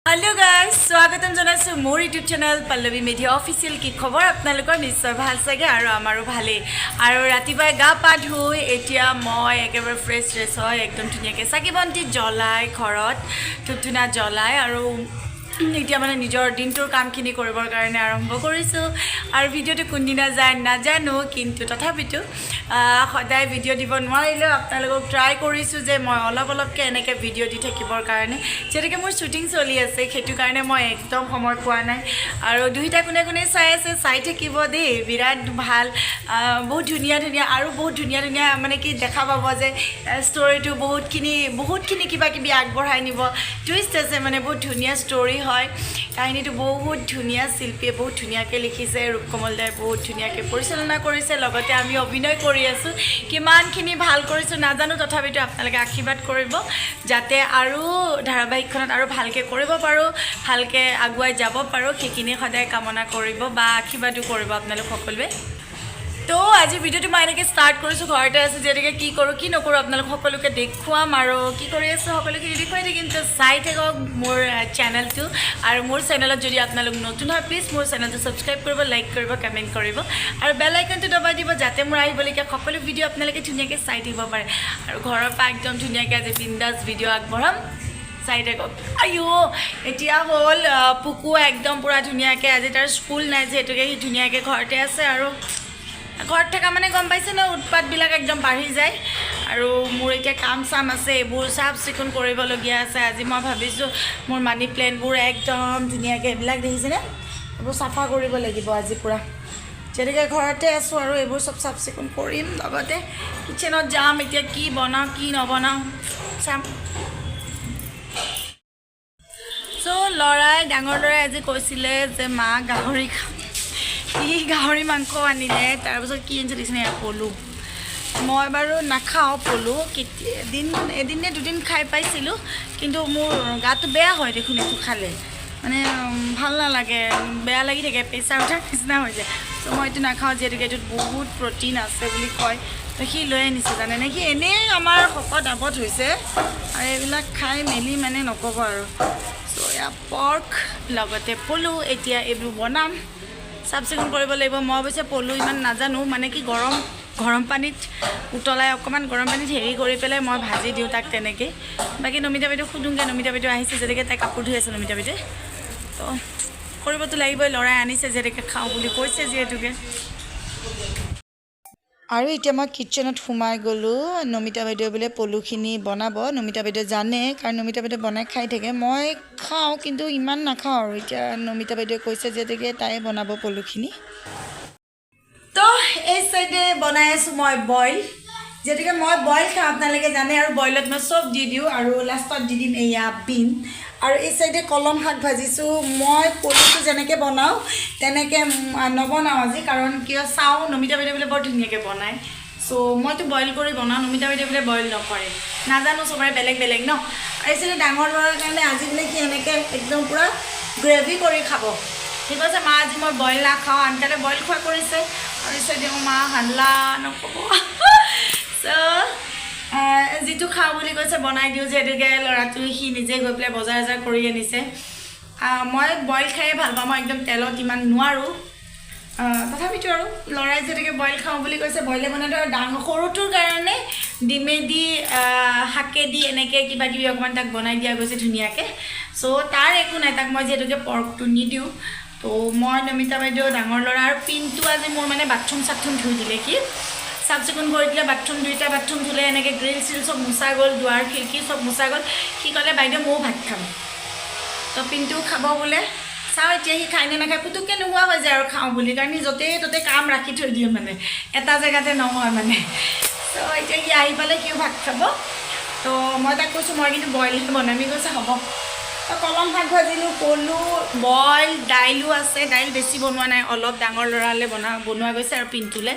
Hello' guys, স্বাগতম জনাইছোঁ মোৰ YouTube channel Pallavi Medhi official. কি খবৰ আপোনালোকৰ? নিশ্চয় ভাল চাগে আৰু আমাৰো ভালেই। আৰু ৰাতিপুৱাই গা পা ধুই এতিয়া মই একেবাৰে ফ্ৰেছ ফ্ৰেছ হৈ একদম ধুনীয়াকৈ চাকি বন্তি জ্বলাই, ঘৰত ধূপ ধূনা জ্বলাই আৰু এতিয়া মানে নিজৰ দিনটোৰ কামখিনি কৰিবৰ কাৰণে আৰম্ভ কৰিছোঁ। আৰু ভিডিঅ'টো কোনদিনা যায় নাজানো, কিন্তু তথাপিতো সদায় ভিডিঅ' দিব নোৱাৰিলেও আপোনালোকক ট্ৰাই কৰিছোঁ যে মই অলপ অলপকৈ এনেকৈ ভিডিঅ' দি থাকিবৰ কাৰণে। যিহেতুকে মোৰ শ্বুটিং চলি আছে, সেইটো কাৰণে মই একদম সময় পোৱা নাই। আৰু দুয়োটা কোনে কোনে চাই আছে, চাই থাকিব দেই। বিৰাট ভাল, বহুত ধুনীয়া ধুনীয়া আৰু বহুত ধুনীয়া ধুনীয়া মানে কি দেখা পাব যে ষ্টৰিটো বহুতখিনি বহুতখিনি কিবা কিবি আগবঢ়াই নিব, টুইষ্ট আছে, মানে বহুত ধুনীয়া ষ্টৰি হয়। কাহিনীটো বহুত ধুনীয়া, শিল্পীয়ে বহুত ধুনীয়াকৈ লিখিছে, ৰূপকমল দাই বহুত ধুনীয়াকৈ পৰিচালনা কৰিছে, লগতে আমি অভিনয় কৰি আছোঁ। কিমানখিনি ভাল কৰিছোঁ নাজানো, তথাপিতো আপোনালোকে আশীৰ্বাদ কৰিব যাতে আৰু ধাৰাবাহিকখনত আৰু ভালকৈ কৰিব পাৰোঁ, ভালকৈ আগুৱাই যাব পাৰোঁ। সেইখিনি সদায় কামনা কৰিব বা আশীৰ্বাদো কৰিব আপোনালোক সকলোৱে। তো আজি ভিডিঅ'টো মই এনেকৈ ষ্টাৰ্ট কৰিছোঁ। ঘৰতে আছোঁ যিহেতুকে কি কৰোঁ কি নকৰোঁ আপোনালোক সকলোকে দেখুৱাম আৰু কি কৰি আছোঁ সকলোখিনি দেখুৱাই থাকিম। তো চাই থাকক মোৰ চেনেলটো। আৰু মোৰ চেনেলত যদি আপোনালোক নতুন হয়, প্লিজ মোৰ চেনেলটো ছাবস্ক্ৰাইব কৰিব, লাইক কৰিব, কমেণ্ট কৰিব আৰু বেল আইকনটো দবাই দিব, যাতে মোৰ আহিবলগীয়া সকলো ভিডিঅ' আপোনালোকে ধুনীয়াকৈ চাই থাকিব পাৰে। আৰু ঘৰৰ পৰা একদম ধুনীয়াকৈ আজি বিন্দাছ ভিডিঅ' আগবঢ়াম, চাই থাকক। আইঅ, এতিয়া হ'ল পুকু একদম পূৰা ধুনীয়াকৈ, আজি তাৰ স্কুল নাই যিহেতুকে সি ধুনীয়াকৈ ঘৰতে আছে। আৰু ঘৰত থকা মানে গম পাইছে ন, উৎপাতবিলাক একদম বাঢ়ি যায়। আৰু মোৰ এতিয়া কাম চাম আছে, এইবোৰ চাফ চিকুণ কৰিবলগীয়া আছে। আজি মই ভাবিছোঁ মোৰ মানি প্লেণ্টবোৰ একদম ধুনীয়াকৈ, এইবিলাক দেখিছেনে, এইবোৰ চাফা কৰিব লাগিব আজি পূৰা। যিহেতুকে ঘৰতে আছোঁ আৰু এইবোৰ চব চাফ চিকুণ কৰিম, লগতে কিটচেনত যাম। এতিয়া কি বনাওঁ কি নবনাওঁ চাম। চ' ল'ৰাই, ডাঙৰ ল'ৰাই আজি কৈছিলে যে মা, গাহৰি খাম। সি গাহৰি মাংস আনিলে। তাৰপিছত কি আনিছে দেখিছেনে? এয়া পলু। মই বাৰু নাখাওঁ পলু। কেতিয়া এদিন, এদিন নে দুদিন খাই পাইছিলোঁ, কিন্তু মোৰ গাটো বেয়া হয় দেখোন এইটো খালে। মানে ভাল নালাগে, বেয়া লাগি থাকে, প্ৰেছাৰ উঠাৰ নিচিনা হৈ যায়। চ' মই এইটো নাখাওঁ, যিহেতুকে এইটোত বহুত প্ৰ'টিন আছে বুলি কয়। তো সি লৈ আনিছে, জানেনে? সি এনেই আমাৰ শকত আৱত হৈছে আৰু এইবিলাক খাই মেলি মানে নক'ব আৰু। চ' এয়া পৰ্ক, লগতে পলু। এতিয়া এইবোৰ বনাম, চাফ চিকুণ কৰিব লাগিব। মই অৱশ্যে পলু ইমান নাজানো, মানে কি গৰম গৰম পানীত উতলাই, অকণমান গৰম পানীত হেৰি কৰি পেলাই মই ভাজি দিওঁ তাক তেনেকৈ। বাকী নমিতা বাইদেউ সোধোঁগৈ। নমিতা বাইদেউ আহিছে যেনেকৈ, তাই কাপোৰ ধুই আছে নমিতা বাইদেৱে। তো কৰিবতো লাগিবই, ল'ৰাই আনিছে যিহেতুকে, খাওঁ বুলি কৈছে যিহেতুকে। আৰু এতিয়া মই কিটচেনত সোমাই গ'লোঁ। নমিতা বাইদেৱে বোলে পলুখিনি বনাব। নমিতা বাইদেৱে জানে, কাৰণ নমিতা বাইদেৱে বনাই খাই থাকে। মই খাওঁ, কিন্তু ইমান নাখাওঁ। আৰু এতিয়া নমিতা বাইদেৱে কৈছে যিহেতুকে তাই বনাব পলুখিনি। তো এই চাইডে বনাই আছোঁ মই বইল, যিহেতুকে মই বইল খাওঁ আপোনালোকে জানে। আৰু বইলত মই চব দি দিওঁ আৰু লাষ্টত দি দিম এয়া বিন। আৰু এই চাইডে কলম শাক ভাজিছোঁ। মই পলুটো যেনেকৈ বনাওঁ তেনেকৈ নবনাওঁ আজি। কাৰণ কিয় চাওঁ, নমিতা বাইদেউ বোলে বৰ ধুনীয়াকৈ বনায়। চ' মইতো বইল কৰি বনাওঁ, নমিতা বাইদেউ বোলে বইল নকৰে। নাজানো, চবৰে বেলেগ বেলেগ ন। আৰু এই চাইডে ডাঙৰ ল'ৰাৰ কাৰণে আজি বোলে সি এনেকৈ একদম পূৰা গ্ৰেভি কৰি খাব। সি কৈছে, মা, আজি মই বইল নাখাওঁ। আনকালে বইল খোৱা কৰিছে। আৰু এই চাইডে মা হাল্লা নক'ব। চ' যিটো খাওঁ বুলি কৈছে বনাই দিওঁ, যিহেতুকে ল'ৰাটো সি নিজে গৈ পেলাই বজাৰ বজাৰ কৰি আনিছে। মই বইল খায়ে ভাল পাওঁ, মই একদম তেলত ইমান নোৱাৰোঁ। তথাপিতো আৰু ল'ৰাই যিহেতুকে বইল খাওঁ বুলি কৈছে, বইলে বনাই দিওঁ। আৰু ডাঙৰ সৰুটোৰ কাৰণে ডিমেদি শাকেদি এনেকৈ কিবা কিবি অকণমান তাক বনাই দিয়া গৈছে ধুনীয়াকৈ। চ' তাৰ একো নাই, তাক মই যিহেতুকে পৰ্কটো নিদিওঁ। তো মই, নমিতা বাইদেউ, ডাঙৰ ল'ৰা আৰু পিনটো আজি মোৰ মানে বাথৰুম চাথৰুম ধুই দিলে। সি চাফ চিকুণ কৰি দিলে বাথৰুম, দুইটা বাথৰুম ধুলে, এনেকৈ গ্ৰিল চিল চব মোচা গ'ল, দুৱাৰ খিৰিকী চব মোচা গ'ল। সি ক'লে, বাইদেউ, ময়ো ভাত খাম। তো পিনটোও খাব বোলে। চাওঁ এতিয়া সি খায় নে নাখায়। পুতুককৈ নোহোৱা হৈ যায় আৰু খাওঁ বুলি, কাৰণ সি য'তেই ত'তে কাম ৰাখি থৈ দিয়ে, মানে এটা জেগাতে নহয় মানে। ত' এতিয়া সি আহি পালে, সিও ভাত খাব। তো মই তাক কৈছোঁ, মই কিন্তু বইলহে বনাম। সি কৈছে হ'ব। তো কলম শাক ভাজিলোঁ, পলু বইল, দাইলো আছে। দাইল বেছি বনোৱা নাই, অলপ ডাঙৰ ল'ৰালে বনোৱা গৈছে আৰু পিনটোলৈ।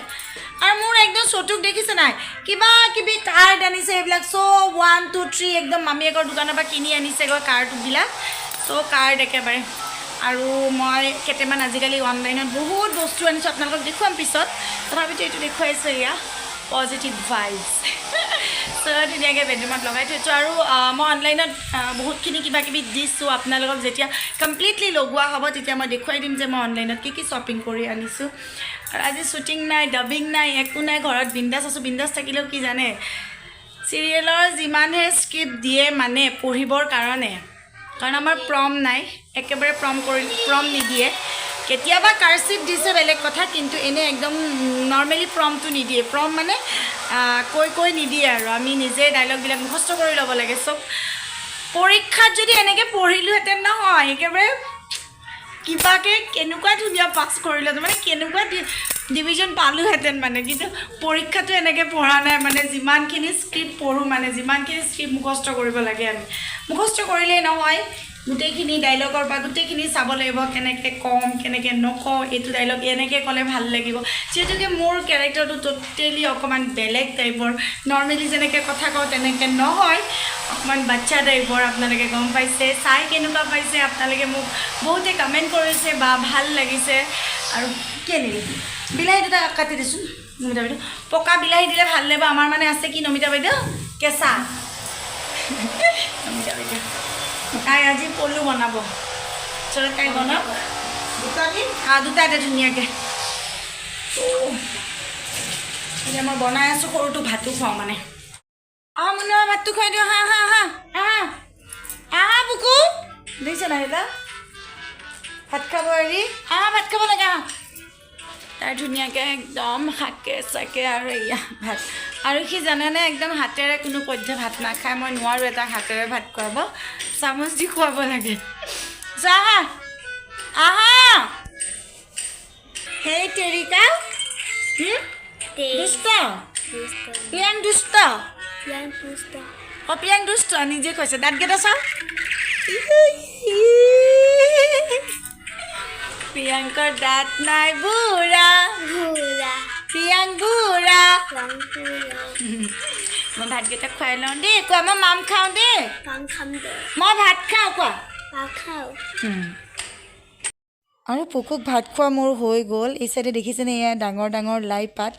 আৰু মোৰ একদম চতুক দেখিছে নাই? কিবা কিবি কাৰ্ড আনিছে এইবিলাক চব, 1 2 3, একদম মামীয়েকৰ দোকানৰ পৰা কিনি আনিছেগৈ কাৰ্ডবিলাক, চব কাৰ্ড একেবাৰে। আৰু মই কেইটামান আজিকালি অনলাইনত বহুত বস্তু আনিছোঁ, আপোনালোকক দেখুৱাম পিছত। তথাপিতো এইটো দেখুৱাইছোঁ, এয়া পজিটিভ ভাইবছ। চ' ধুনীয়াকৈ বেডৰুমত লগাই থৈছোঁ। আৰু মই অনলাইনত বহুতখিনি কিবা কিবি দিছোঁ আপোনালোকক। যেতিয়া কমপ্লিটলি লগোৱা হ'ব, তেতিয়া মই দেখুৱাই দিম যে মই অনলাইনত কি কি শ্বপিং কৰি আনিছোঁ। আৰু আজি শ্বুটিং নাই, ডাবিং নাই, একো নাই, ঘৰত বিন্দাছ আছোঁ। বিন্দাছ থাকিলেও কি জানে, চিৰিয়েলৰ যিমানহে স্ক্ৰিপ্ট দিয়ে মানে পঢ়িবৰ কাৰণে, কাৰণ আমাৰ প্ৰম নাই, একেবাৰে প্ৰম কৰি প্ৰম নিদিয়ে। কেতিয়াবা কাৰ্চিভ দিছে, বেলেগ কথা, কিন্তু এনেই একদম নৰ্মেলি প্ৰমটো নিদিয়ে। প্ৰম মানে কৈ কৈ নিদিয়ে আৰু আমি নিজে ডাইলগবিলাক মুখস্থ কৰি ল'ব লাগে চব। পৰীক্ষাত যদি এনেকৈ পঢ়িলোহেঁতেন নহয়, একেবাৰে কিবাকৈ কেনেকুৱা ধুনীয়া পাছ কৰিলোহেঁতেন, মানে কেনেকুৱা ডিভিজন পালোহেঁতেন মানে। কিন্তু পৰীক্ষাটো এনেকৈ পঢ়া নাই। মানে যিমানখিনি স্ক্ৰিপ্ট পঢ়োঁ, মানে যিমানখিনি স্ক্ৰিপ্ট মুখস্থ কৰিব লাগে, আমি মুখস্থ কৰিলেই নহয়, গোটেইখিনি ডাইলগৰ পৰা গোটেইখিনি চাব লাগিব, কেনেকৈ ক'ম, কেনেকৈ নকওঁ, এইটো ডাইলগ এনেকৈ ক'লে ভাল লাগিব। যিহেতুকে মোৰ কেৰেক্টাৰটো ট'টেলি অকণমান বেলেগ টাইপৰ, নৰ্মেলি যেনেকৈ কথা কওঁ তেনেকৈ নহয়, অকণমান বাচ্ছা টাইপৰ। আপোনালোকে গম পাইছে, চাই কেনেকুৱা পাইছে আপোনালোকে মোক বহুতে কমেণ্ট কৰিছে বা ভাল লাগিছে। আৰু কি আনিলি? বিলাহী দুটা কাটি দিচোন নমিতা বাইদেউ। পকা বিলাহী দিলে ভাল লাগিব। আমাৰ মানে আছে কি নমিতা বাইদেউ, কেঁচা। নমিতা বাইদেউ, তাই আজি পলু বনাব। চলো, তাই বনাওক। দুটা দিম, দুটা দে ধুনীয়াকৈ। তো এতিয়া মই বনাই আছোঁ, সৰুটো ভাতো খুৱাওঁ মানে। মুনা, ভাতটো খুৱাই দিওঁ। হা হা হা, আহা আহা। বুকু দেখিছে নাই দাদা? ভাত খাব এৰি। আহা, ভাত খাব লাগে, আহা। তাই ধুনীয়াকৈ একদম শাকে চাকে আৰু এয়া ভাত। আৰু সি জানেনে, একদম হাতেৰে কোনো পধ্যে ভাত নাখায়। মই নোৱাৰোঁ এটা হাতেৰে ভাত খুৱাব, চামুচ দি খুৱাব লাগে। যা, আহা আহা। সেই তেৰিকা, দুষ্ট প্ৰিয়াং, দুষ্ট। অ প্ৰিয়াং দুষ্ট, নিজে কৈছে। দাঁতকেইটা চাওঁ। প্ৰিয়ংকৰ দাঁত নাই, বুঢ়া প্ৰিয়াং বুঢ়া। মই ভাতকেইটা খুৱাই লওঁ দেই। কোৱা, মই মাম খাওঁ দেই, মই ভাত খাওঁ, কোৱা। আৰু পকুক ভাত খোৱা মোৰ হৈ গ'ল। এই চাইডে দেখিছেনে, এয়া ডাঙৰ ডাঙৰ লাই পাত।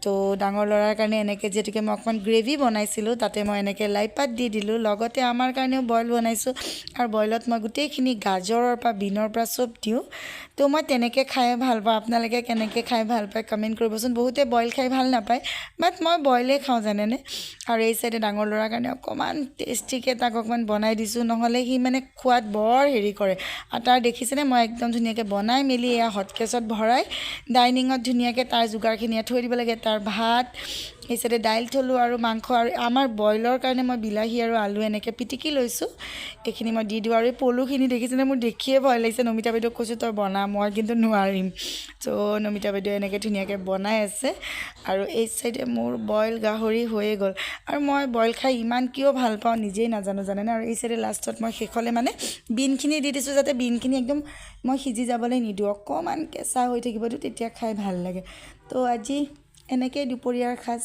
তো ডাঙৰ ল'ৰাৰ কাৰণে এনেকৈ, যিহেতুকে মই অকণমান গ্ৰেভি বনাইছিলোঁ, তাতে মই এনেকৈ লাই পাত দি দিলোঁ। লগতে আমাৰ কাৰণেও বইল বনাইছোঁ আৰু বইলত মই গোটেইখিনি গাজৰৰ পৰা বিনৰ পৰা চব দিওঁ। তো মই তেনেকৈ খাই ভাল পাওঁ। আপোনালোকে কেনেকৈ খাই ভাল পায় কমেণ্ট কৰিবচোন। বহুতে বইল খাই ভাল নাপায়, বাট মই বইলেই খাওঁ জানেনে। আৰু এই চাইডে ডাঙৰ ল'ৰাৰ কাৰণে অকণমান টেষ্টিকৈ তাক অকণমান বনাই দিছোঁ, নহ'লে সি মানে খোৱাত বৰ হেৰি কৰে। আৰু তাৰ দেখিছেনে, মই একদম ধুনীয়াকৈ বনাই মেলি এয়া হটকেছত ভৰাই ডাইনিঙত ধুনীয়াকৈ তাৰ যোগাৰখিনি ইয়াত থৈ দিব লাগে। তাৰ ভাত, এই চাইডে দাইল থ'লোঁ আৰু মাংস। আৰু আমাৰ বইলৰ কাৰণে মই বিলাহী আৰু আলু এনেকৈ পিটিকি লৈছোঁ, এইখিনি মই দি দিওঁ। আৰু এই পলুখিনি দেখিছেনে, মোৰ দেখিয়ে ভয় লাগিছে। নমিতা বাইদেউক কৈছোঁ, তই বনা, মই কিন্তু নোৱাৰিম। চ' নমিতা বাইদেৱে এনেকৈ ধুনীয়াকৈ বনাই আছে। আৰু এই চাইডে মোৰ বইল গাহৰি হৈয়ে গ'ল। আৰু মই বইল খাই ইমান কিয় ভাল পাওঁ নিজেই নাজানো জানেনে। আৰু এই চাইডে লাষ্টত মই শেষলৈ মানে বিনখিনি দি দিছোঁ, যাতে বিনখিনি একদম মই সিজি যাবলৈ নিদিওঁ, অকণমান কেঁচা হৈ থাকিবতো, তেতিয়া খাই ভাল লাগে। তো আজি এনেকেই দুপৰীয়াৰ সাজ।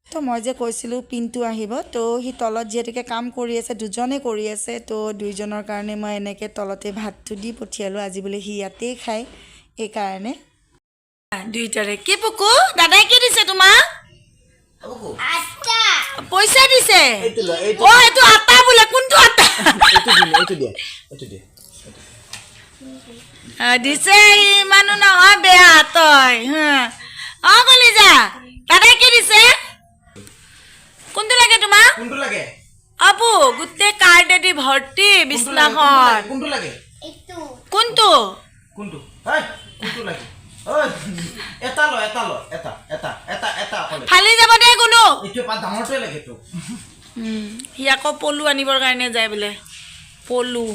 তো মই যে কৈছিলোঁ পিণ্টু আহিব, তো সি তলত যিহেতুকে কাম কৰি আছে, দুজনে কৰি আছে, তো দুইজনৰ কাৰণে মই এনেকৈ তলতে ভাতটো দি পঠিয়ালোঁ। আজি বোলে সি ইয়াতেই খায়, এইকাৰণে। দুইটাৰে কি পুকু, দাদাই কি দিছে তোমাক? পইচা দিছে। এইটো ল, এইটো। অ, এইটো আটা বোলে। কোনটো আটা? এইটো দিম, এইটো দিয়া, এইটো দিয়া। দিছে। ইমানো নহয় বেয়া তই হা। অ কলিজা, দাদাই কি দিছে? কোনটো লাগে তোমাক? কোনটো লাগে? আপু, গোটেই কাৰ্ডেদি ভৰ্তি বিছনাখন। কোনটো লাগে? কোনটো? কোনটো? ঐ, কোনটো লাগে? ঐ, এটা ল, এটা ল, এটা এটা এটা এটা অকলে। ফালি যাব দেই কোনো। এইটো পাত ডাঙৰটোৱে লাগে তোক। সি আকৌ পলু আনিবৰ কাৰণে যায় বোলে। পলু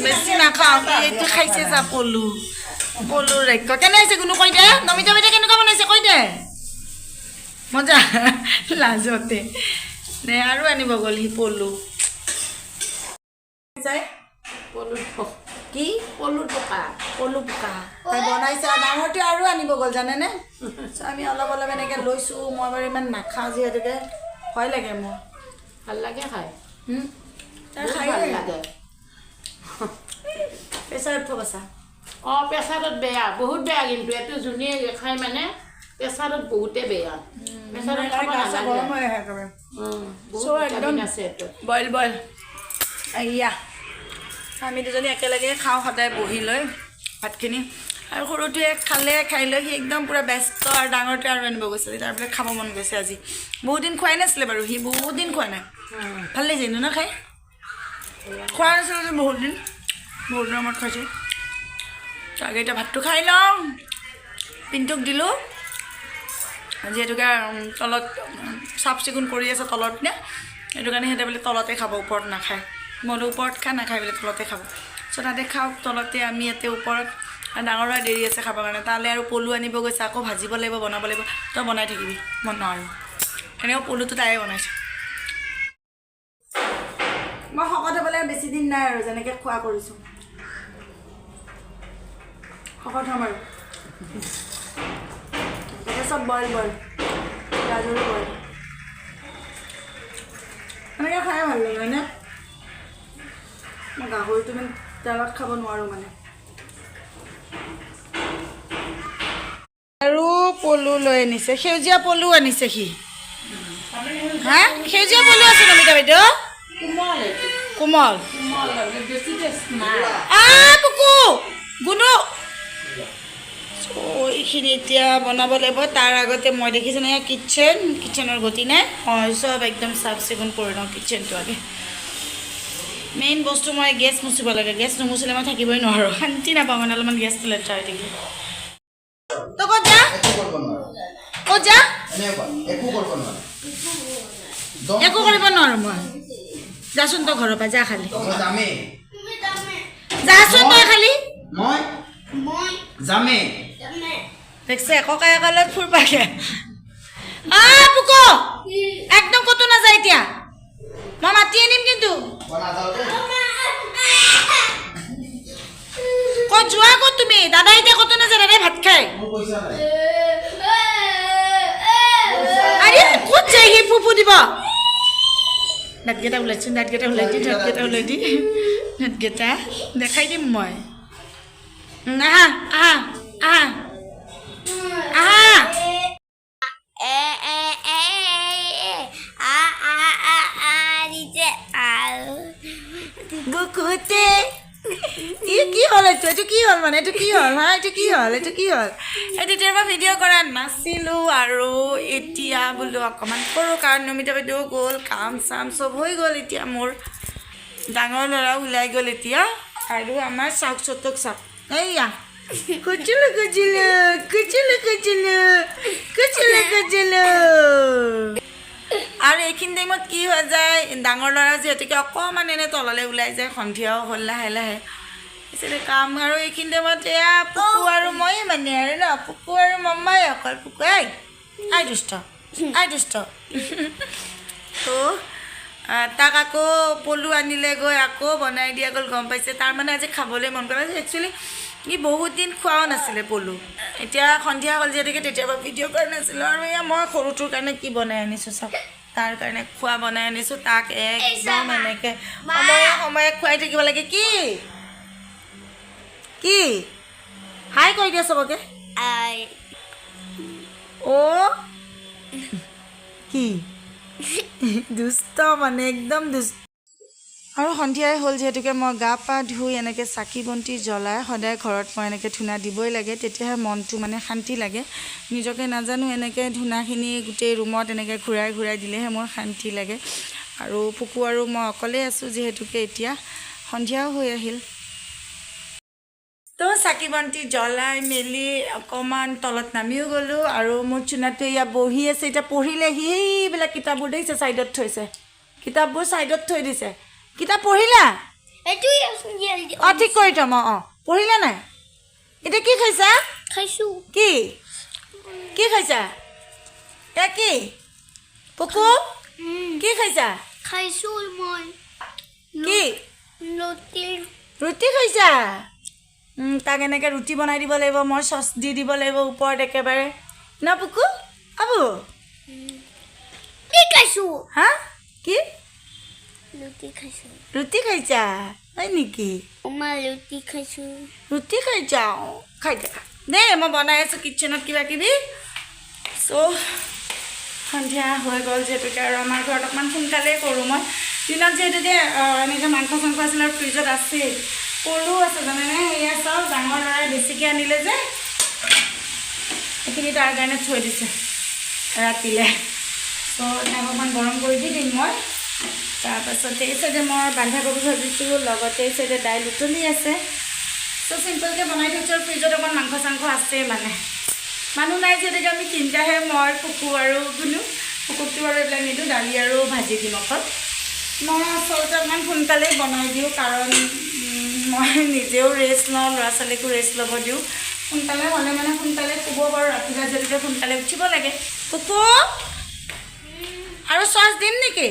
বেছি নাখাওঁ। সি এইটো খাইছে যা। পলু, পলুৰ ৰাক্ষ কেনে হৈছে কোনো কৈ দে। নমিতা বাইদেউ কেনেকুৱা বনাইছে কৈ দে। মজা। লাজতে নে আৰু আনিব গ'ল সি পলু। কি পলু পোকা। পলু পোকা তাই বনাইছে আৰু ডাঙৰটোৱে আৰু আনিব গ'ল জানেনে। চ' আমি অলপ অলপ এনেকৈ লৈছোঁ। মই বাৰু ইমান নাখাওঁ, যিহেতুকে ভয় লাগে মোৰ। ভাল লাগে খাই। তাই বহুত খাই ভাল লাগে। প্ৰেছাৰত থ'ব চা। অঁ, প্ৰেছাৰত বেয়া, বহুত বেয়া। কিন্তু এইটো যোনে খাই মানে প্ৰেছাৰত বহুতে বেয়া, প্ৰেছাৰত খাব নালাগে। গৰম হৈ আহে একেবাৰে। বহুত চ' একদম ভিটামিন আছে এইটোত। Boil boil. এয়া আমি দুজনী একেলগে খাওঁ সদায় বহি লৈ ভাতখিনি। আৰু সৰুটোৱে খালে, খাই লৈ সি একদম পূৰা ব্যস্ত। আৰু ডাঙৰটোৱে আৰু আনিব গৈছে, তাৰ বোলে খাব মন গৈছে আজি। বহুত দিন খোৱাই নাছিলে বাৰু, সি বহুত দিন খোৱা নাই। ভাল লাগিছে কিন্তু ন খাই? খোৱা নাছিলে যে বহুত দিন, বহুত দিনৰ মূৰত খাইছোঁ। তাকে এতিয়া ভাতটো খাই লওঁ। পিণ্টুক দিলোঁ, যিহেতুকে তলত চাফ চিকুণ কৰি আছে তলৰ পিনে, সেইটো কাৰণে সিহঁতে বোলে তলতে খাব, ওপৰত নাখায়। মই বোলো ওপৰত খা, নাখায় বোলে তলতে খাব। চ' তাতে খাওক তলতে, আমি ইয়াতে ওপৰত। আৰু ডাঙৰ ল'ৰা দেৰি আছে খাবৰ কাৰণে, তালৈ আৰু পলু আনিব গৈছে, আকৌ ভাজিব লাগিব, বনাব লাগিব। তই বনাই থাকিবি, মই নোৱাৰোঁ। এনেও পলুটো তায়ে বনাইছে। মই শকত হ'বলৈ বেছি দিন নাই আৰু, যেনেকৈ খোৱা কৰিছোঁ শকত হ'ম আৰু। তাতে চব বইল বইল, গাজৰো বইল। এনেকৈ খাই ভাল লাগে, হয়নে? মই গাহৰিটো ইমান তেলত খাব নোৱাৰোঁ মানে। আৰু পলু লৈ আনিছে, সেউজীয়া পলু আনিছে সি। হা, সেউজীয়া পলু আছে নমিতা বাইদেউ? কোমল এইটো। কোমল। কোমল, বেছি টেষ্ট নাই। আ পুকু গুণু। চ' এইখিনি এতিয়া বনাব লাগিব। তাৰ আগতে মই দেখিছোঁ নহয় কিটচেনৰ গতি নাই। মই চব একদম চাফ চিকুণ কৰি লওঁ কিটচেনটো আগে। মেইন বস্তু মই গেছ মুচিব লাগে, গেছ নুমুচিলে মই থাকিবই নোৱাৰোঁ, শান্তি নাপাওঁ মানে অলপমান গেছটো লেতেৰা হৈ থাকিলে। তই ক'ত যা? একো কৰিব নোৱাৰে। ক'ত যা? এনেকুৱা একো কৰিব নোৱাৰে। একো কৰিব নোৱাৰোঁ মই। যাচোন তই ঘৰৰ পৰা যা খালি। মই যামেই। যাচোন তই খালি। মই যামেই। দেখছে ককায়েকৰ লগত ফুৰ পাকে। আ পুকু, একদম ক'তো নাযায় এতিয়া, মই মাতি আনিম কিন্তু। মই নাযাওঁ দেই। ক'ত যোৱা ক'ত তুমি? দাদা এতিয়া ক'তো নাযায়, দাদাই ভাত খায়। মোৰ পইচা নাই। আৰে ক'ত যায় সি? ফুফু দিব। দাঁতকেইটা ওলাইছোন, দাঁতকেইটা ওলাই দি, দাঁতকেইটা ওলাই দি, দাঁতকেইটা দেখাই দিম মই। আহা আহা আহা আহা। এ এ এ এ আ আ আ আ দিছে আৰু বুকুতে ই কি হ'ল এইটো? এইটো কি হ'ল মানে? এইটো কি হ'ল হা? এইটো কি হ'ল? এইটো কি হ'ল? এই তেতিয়াৰ পৰা ভিডিঅ' কৰা নাছিলোঁ আৰু এতিয়া বোলো অকণমান কৰোঁ, কাৰণ নমিতা বাইদেউ গ'ল, কাম চাম চব হৈ গ'ল। এতিয়া মোৰ ডাঙৰ ল'ৰাও ওলাই গ'ল এতিয়া। আৰু আমাৰ চাওক, চতক চাওক, এইয়া কুচুলো কুচুলো কুচুলো কুচুলো কুচুলো কুচুলো। আৰু এইখিনি টাইমত কি হৈ যায়, ডাঙৰ ল'ৰা যিহেতুকে অকণমান এনে তললৈ ওলাই যায়, সন্ধিয়াও হ'ল লাহে লাহে, পিছতে কাম। আৰু এইখিনি টাইমত এয়া পুকু আৰু ময়ে মানে আৰু ন, পুকু আৰু মাম্মাই অকল। পুকু I I দুষ্ট, আই দুষ্ট। তো তাক আকৌ পলু আনিলে গৈ আকৌ বনাই দিয়া গ'ল, গম পাইছে। তাৰ মানে আজি খাবলৈ মন কৰা একচুৱেলি ই বহুত দিন খোৱাও নাছিলে পলু। এতিয়া সন্ধিয়া হ'ল যিহেতুকে তেতিয়াৰ পৰা ভিডিঅ' কৰা নাছিলোঁ। আৰু এয়া মই সৰুটোৰ কাৰণে কি বনাই আনিছোঁ চাওক, তাৰ কাৰণে খোৱা বনাই আনিছোঁ। তাক একদম এনেকৈ সময়ে সময়ে খুৱাই থাকিব লাগে। কি কি হাই কৰি দিয়া চবকে। অ' কি দুষ্ট মানে, একদম দুষ্ট। আৰু সন্ধিয়াই হ'ল যিহেতুকে মই গা পা ধুই এনেকৈ চাকি বন্তি জ্বলাই সদায় ঘৰত মই এনেকৈ ধূনা দিবই লাগে, তেতিয়াহে মনটো মানে শান্তি লাগে। নিজকে নাজানো এনেকৈ ধূনাখিনি গোটেই ৰুমত এনেকৈ ঘূৰাই ঘূৰাই দিলেহে মোৰ শান্তি লাগে। আৰু পুকু আৰু মই অকলেই আছোঁ যিহেতুকে এতিয়া সন্ধিয়াও হৈ আহিল। তো চাকি বন্তি জ্বলাই মেলি অকণমান তলত নামিও গ'লোঁ। আৰু মোৰ চুনাটো এয়া বহি আছে, এতিয়া পঢ়িলে সি। সেইবিলাক কিতাপবোৰ দেখিছে ছাইডত থৈছে, কিতাপবোৰ ছাইডত থৈ দিছে। কিতাপ পঢ়িলা? অঁ, ঠিক কৰি থ'ম। অঁ অঁ, পঢ়িলা নাই? এতিয়া কি খাইছা? খাইছোঁ। কি কি খাইছা? এ কি পুকু, কি খাইছা? খাইছোঁ মই। কি? ৰুটি। ৰুটি খাইছা? তাক এনেকৈ ৰুটি বনাই দিব লাগিব, মই চচ দি দিব লাগিব ওপৰত একেবাৰে ন পুকু? আবু কি খাইছোঁ? হা কি? ৰুটি খাইছোঁ। ৰুটি খাইছা হয় নেকি? মই ৰুটি খাইছোঁ। ৰুটি খাইছা? খাই থাকা দেই, মই বনাই আছোঁ কিটচেনত কিবা কিবি। চ' সন্ধিয়া হৈ গ'ল যিহেতুকে আৰু আমাৰ ঘৰত অকণমান সোনকালেই কৰোঁ মই। দিনত যিহেতুকে এনেকৈ মাংস চাংস আছিলে আৰু ফ্ৰিজত আছেই, পলু আছে জানেনে? এয়া চাওক, ডাঙৰ ল'ৰাই বেছিকৈ আনিলে যে, এইখিনি তাৰ কাৰণে থৈ দিছে ৰাতিলৈ। চ' তাক অকণমান গৰম কৰি দি দিম মই। তাৰপাছতে এই চাইডে মই বন্ধাকবি ভাজিছোঁ, লগতে এই চাইডে দাইল উতলি আছে। চ' চিম্পলকৈ বনাই থৈছোঁ আৰু ফ্ৰিজত অকণমান মাংস চাংস আছেই। মানে মানুহ নাই যিহেতুকে আমি তিনিটাহে, মই, কুকু আৰু গুণু। কুকুকটো আৰু এইবিলাক নিদিওঁ, দালি আৰু ভাজি দিম অকল। মই আচলতে অকণমান সোনকালেই বনাই দিওঁ, কাৰণ মই নিজেও ৰেষ্ট লওঁ, ল'ৰা ছোৱালীকো ৰেষ্ট ল'ব দিওঁ। সোনকালে হ'লে মানে সোনকালে শুব পাৰোঁ, ৰাতিপুৱা যিহেতুকে সোনকালে উঠিব লাগে। কুকু, আৰু চচ দিম নেকি?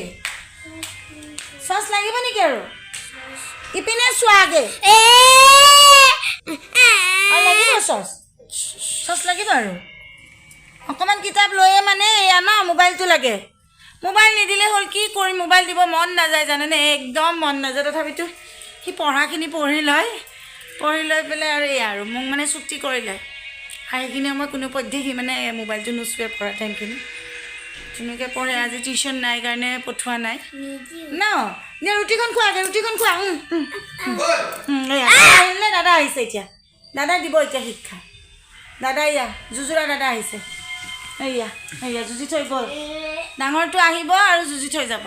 চচ লাগিব নেকি আৰু? ইপিনে চোৱাগে। আৰু লাগিব চচ? চচ লাগিব আৰু? অকণমান কিতাপ লৈয়ে মানে এয়া ন মোবাইলটো লাগে। মোবাইল নিদিলে হ'ল, কি কৰিম? মোবাইল দিব মন নাযায় জানেনে, একদম মন নাযায়। তথাপিতো সি পঢ়াখিনি পঢ়ি লয়, পঢ়ি লৈ পেলাই আৰু এয়া আৰু মোক মানে চুক্তি কৰি লয় আৰু সেইখিনি সময় কোনো পধ্যে সি মানে মোবাইলটো নোচোৱে। পঢ়া টাইমখিনি ধুনীয়াকৈ পঢ়ে। আজি টিউশ্যন নাই কাৰণে পঠোৱা নাই। ন নে ৰুটিখন খোৱাগে, ৰুটিখন খোৱা। এয়া আহিলে, দাদা আহিছে এতিয়া। দাদা দিব এতিয়া শিক্ষা। দাদা, এয়া যুঁজুৰা দাদা আহিছে। এয়া এয়া যুঁজি থৈ গ'ল। ডাঙৰটো আহিব আৰু যুঁজি থৈ যাব।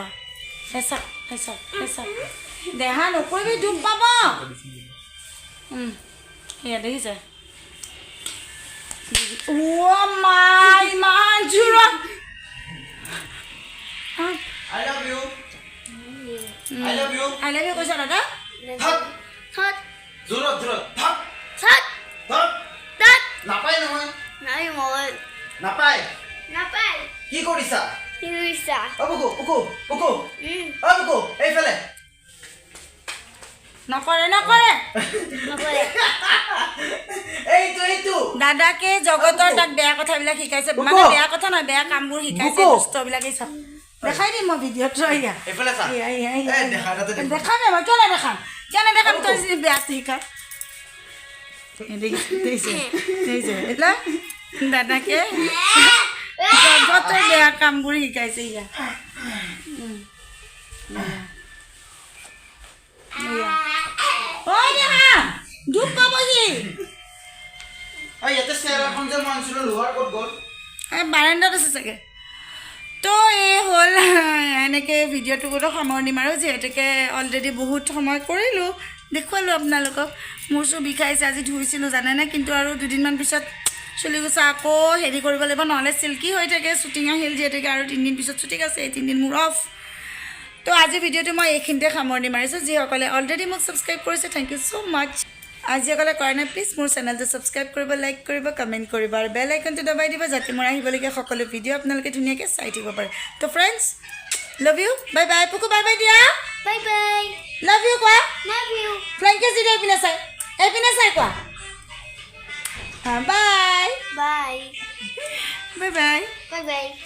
হেঁচা হেঁচা হেঁচা, দেহা নকৰিবি, দুখ পাব। এয়া দেখিছে। অ' মা, ইমান জোৰত! I love you, I love you. I love you কৈছা দাদা? থাক। থাক। জোৰত জোৰত, থাক। থাক। থাক। থাক। নাপায় নহয়। নাই মই। নাপায়। নাপায়। কি কৰিছা? কি কৰিছা? অ বুকু, বুকু, বুকু। অ বুকু, এইফালে। নকৰে, নকৰে। নকৰে। এইটো, এইটো। দাদাকে জগতৰ তাক বেয়া কথাবিলাক শিকাইছে, মানে বুকু। বেয়া কথা নহয়, বেয়া কামবোৰ শিকাইছে। বুকু। দুষ্টবিলাক এই চাওক, দেখাই দিম মই ভিডিঅ'ত, এয়া। এইফালে চা। এয়া, এয়া, এয়া। এই দেখা, তাতে দেখুৱা। দেখামে মই, কিয় নেদেখাম, কিয় নেদেখাম? তই বুকু। যদি বেয়াটো শিকা। এই দেখিছে, দেখিছে, দেখিছে, এইবিলাক দাদাকে জগতৰ বেয়া কামবোৰ শিকাইছে। ইয়া এয়া। এয়া। ঐ দেহা, দুখ পাবহি। অ ইয়াতে চেয়াৰ এখন যে মই আনিছিলো লোহাৰ, ক'ত গ'ল? এই বাৰাণ্ডাত আছে চাগে। তো এই হ'ল, এনেকৈ ভিডিঅ'টো গোটেই সামৰণি মাৰোঁ, যিহেতুকে অলৰেডি বহুত সময় কৰিলোঁ, দেখুৱালোঁ আপোনালোকক। মূৰ চুৰ বিষাইছে, আজি ধুইছিলোঁ জানেনে? কিন্তু আৰু দুদিনমান পিছত চুলি গুচা আকৌ হেৰি কৰিব লাগিব, নহ'লে চিল্কি হৈ থাকে। শ্বুটিং আহিল যিহেতুকে, আৰু 3 দিন পিছত শ্বুটিং আছে, এই 3 দিন মোৰ অফ। তো আজি ভিডিঅ'টো মই এইখিনিতে সামৰণি মাৰিছোঁ। যিসকলে অলৰেডি মোক ছাবস্ক্ৰাইব কৰিছে, thank you so মাছ। আৰু যিসকলে কৰা নাই, প্লিজ মোৰ চেনেলটো ছাবস্ক্ৰাইব কৰিব, লাইক কৰিব, কমেণ্ট কৰিব আৰু বেল আইকনটো দবাই দিব, যাতে মোৰ আহিবলগীয়া সকলো ভিডিঅ' আপোনালোকে ধুনীয়াকৈ চাই থাকিব পাৰে। তো friends, love you, bye bye. Puku, bye bye দিয়া। Bye bye. Love you কোৱা। Love you. Flying কিছ দি দিয়া। এইপিনে চাই, এইপিনে চাই কোৱা। বাই। Bye. Bye bye. Bye bye.